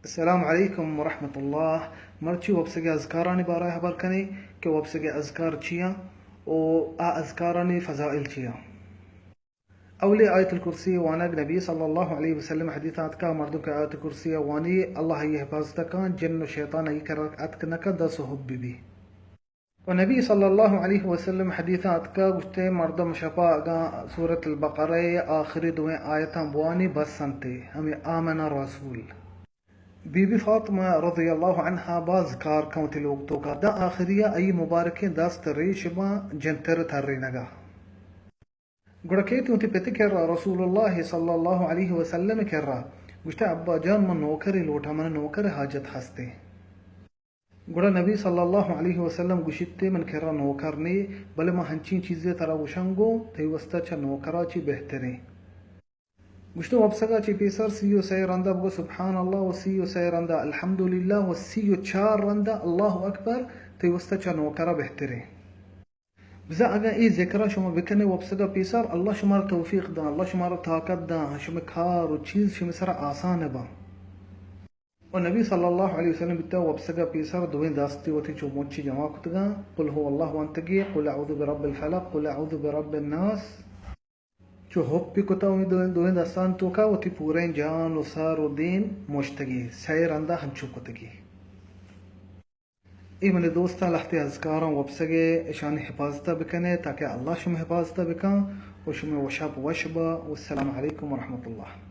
السلام علیکم ورحمۃ اللہ۔ مرچی وپسگ ءِ اذکارانی بارہ ءَ ہبر کنیں کہ وپسگ ءِ اذکار چی آں و آ اذکارانی فضائل چی آں۔ اولی آیت الکرسی وانگ۔ نبی صلی اللہ علیہ وسلم حدیث ءَ آتکا، مردم کہ آیت الکرسی ءَ وانی، اللہ آئی حفاظت کن، جن و شیطان آئی کرا اتک نہ کن، دس و حب بی۔ و نبی صلی اللہ علیہ وسلم حدیث ءَ آتکا گوشتے، مردم شپا اگاں سورۃ البقرہ ءِ آخری دوئیں آیتاں بوانی بس انت، ہمے آمن الرسول۔ بی بی فاطمہ رضی اللہ عنہا باز کار کن وتی لوگ توکا، داں آخری ءَ آئی مبارکیں دست ریش باں جنتر ترینگا۔ گڑا کیت وتی پت کرا، رسول اللہ صلی اللہ علیہ وسلم کرا، گوشتے، ابا جان، من نوکرے لوٹاں، من نوکر حاجت ہستے۔ گڑا نبی صلی اللہ علیہ وسلم گوشیت، من کرا نوکر نے، بلے من ہنچیں چیزے ترا گوشاں گوں، تئی واسطہ چہ نوکرا چی بہتریں۔ گوشت، وپسگا چی پیسر سی و سئے رندا بگو سبحان اللہ و سی و سئے رندا الحمدللہ و سی و چار رندا اللہ اکبر، تئی واسطہ چہ نوکرا بہتریں۔ بزاں اگاں اے ذکرا شما بکنے وپسگا پیسر، اللہ شمارا توفیق داں، اللہ شمارا طاقت داں، شمے کار و چیز شمے سرا آسان باں۔ و نبی صلی اللہ علیہ وسلم بیتا وپسگا پیسر دوئیں دستی وتی چو مچی جمع کتگاں، قل هو اللہ وانتگی، قل اعوذ برب الفلق، قل اعوذ برب الناس۔ چو ہپی کتا و دوئیں، دوئیں دستان توکا وتی پوریں جان و سر و دیم مشتگی، سئے رندا ہنچو کتگی۔ اے منی دوستاں، لہتے اذکاراں وپسگے، اشانی حفاظت بکنے تاکہ اللہ شمے حفاظت بکن و شمے وشپ وش با۔ والسلام علیکم ورحمۃ اللہ۔